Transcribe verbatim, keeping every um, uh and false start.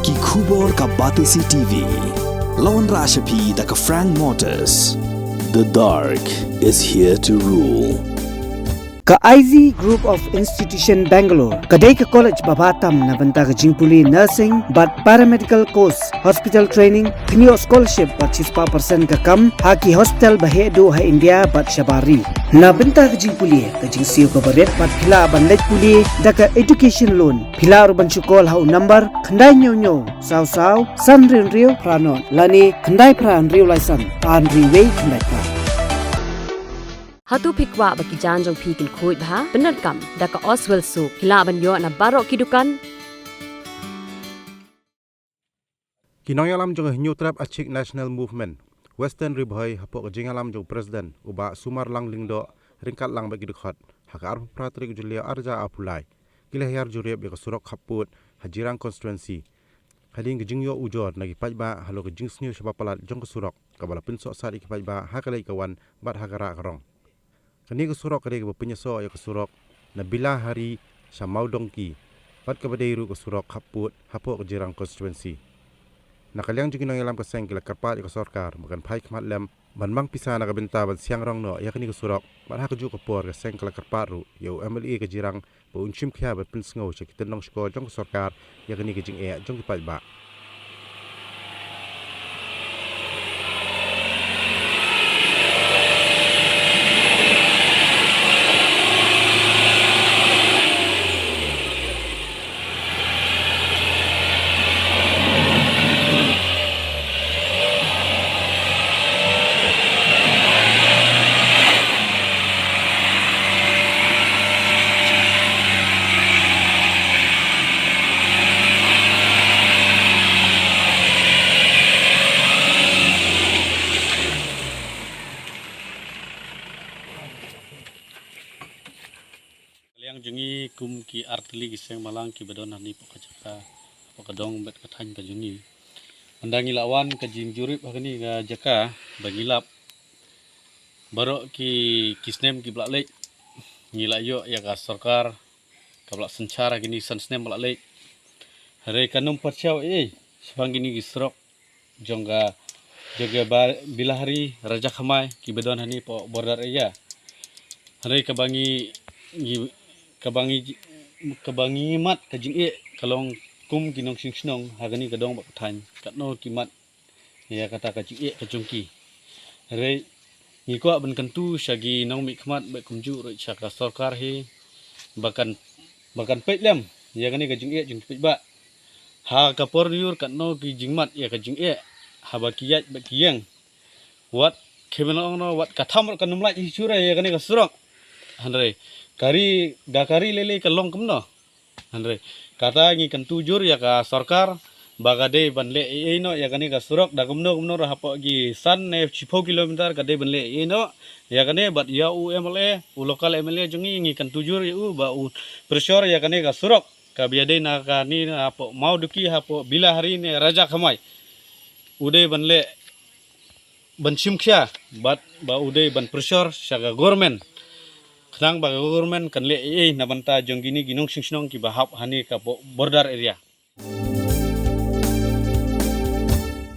Ki khubor ka Batesi T V. La wanrah sha phi da ka Frank Motors. The dark is here to rule. Ka I Z Group of Institution Bangalore ka dei ka college ba bha tam na bynta ka jingpule nursing bad paramedical course, hospital training, pynïoh scholarship bad shispah percent ka kam ha ki hospital ba heh duh ha India bad shabar ri. Na bynta ka jingpule, ka jingsiew kaba rit bad phi lah ban leit pule da ka education loan. Phi lah ruh ban shu call ha u number khyndai hynñiew hynñiew saw saw san hynriew hynriew phra nod lane khyndai phra hynriew lai san ar hynriew wei khyndai phra. Hato phi kwah ba ki jaiñ jong phi kin khuid bha? Pyndonkam da ka Oswell Soap. Phi lah ban ïoh na baroh ki dukan. Ki nongïalam jong ka Hynñiewtrep Achik National Movement, Western Ri Bhoi, hapoh ka jingïalam jong u President, u Bah Sumarlang Lyngdoh, ryngkat lang bad ki dkhot, ha ka arphew phra tarik u Jylliew arhajar arphew lai, ki la hiar jurip ïa ka surok khappud ha Jirang Constituency. Hadien ka jingïoh ujor na ki paidbah halor ka jingsniew shaba palat jong ka surok, kaba la pynsohsat ïa ki paidbah ha ka leit ka wan bad ha ka rah ka rong. Kane ka surok ka dei kaba pynïasoh ïa ka surok na Bilahari sha Mawdongki, bad kaba dei ruh ka surok khappud hapoh ka Jirang Constituency. Na ka liang jong ki nongïalam ka seng ki la kyrpad ïa ka sorkar ba kan phai khmat lem ban mang pisa na ka bynta ban siang rong noh ïa kane ka surok, bad ha kajuh ka por ka seng ka la kyrpad ruh ïa u M L A ka Jirang ba un shim khia bad pynsngew sha ki tyndong shkor jong ka sorkar ïa kane ka jingeh jong ki paidbah. Liang jong ngi kum ki artylli ki seng balang kiba don hangne hapoh ka jaka, hapoh ka dong bad ka thaiñ ka jong ngi. Ynda ngi la wan ka jingjurip ha kane ka jaka ba ngi lap baroh ki, ki snem kiba la leit, ngi la ïoh ïa ka sorkar kaba la synshar ha kine san snem ba la leit. Hynrei kan ym pyrshah ei ei shaphang kine ki surok jong ka, jong ka ba, Bilahari, Rajakhamai, kiba don hangne hapoh border area. Hynrei kaba ngi, ngi, kaba ngi, kaba ngi mad ka jingeh ka long kum ki nongshong shnong ha kane ka dong bad ka thaiñ, katno ki mad ïa kata ka jingeh ka jong ki. Hynrei ngi kwah ban kyntu sha ki nongmihkhmat bad kumjuh ruh sha ka sorkar hi ba kan, ba kan peit lem ïa kane ka jingeh jong ki paidbah. Ha ka por lyiur katno ki jingmad ïa ka jingeh haba ki ïaid bad ki ïeng. Wat khie ban ong noh, wat ka tham ruh kan ym lait hi shuh re ïa kane ka surok. Hynrei ka ri, da ka ri lei lei ka long kumno. Hynrei kata ngi kyntu jur ïa ka sorkar ba ka dei ban leh ei ei noh ïa kane ka surok, da kumno kumno ruh hapoh ki san ne shiphew kilometer ka dei ban leh ei ei noh ïa kane. Bad ïa u M L A, u local M L A jong ngi, ngi kyntu jur ïa u ba u pressure ïa kane ka surok kaba ïadei na kane, na hapoh Mawdongki hapoh Bilahari ne Rajakhamai, u dei ban leh, ban shim khia, bad ba u dei ban pressure sha ka government, khnang ba ka government kan leh ei ei na bynta jong kine ki nongshong shnong kiba hap hangne hapoh border area.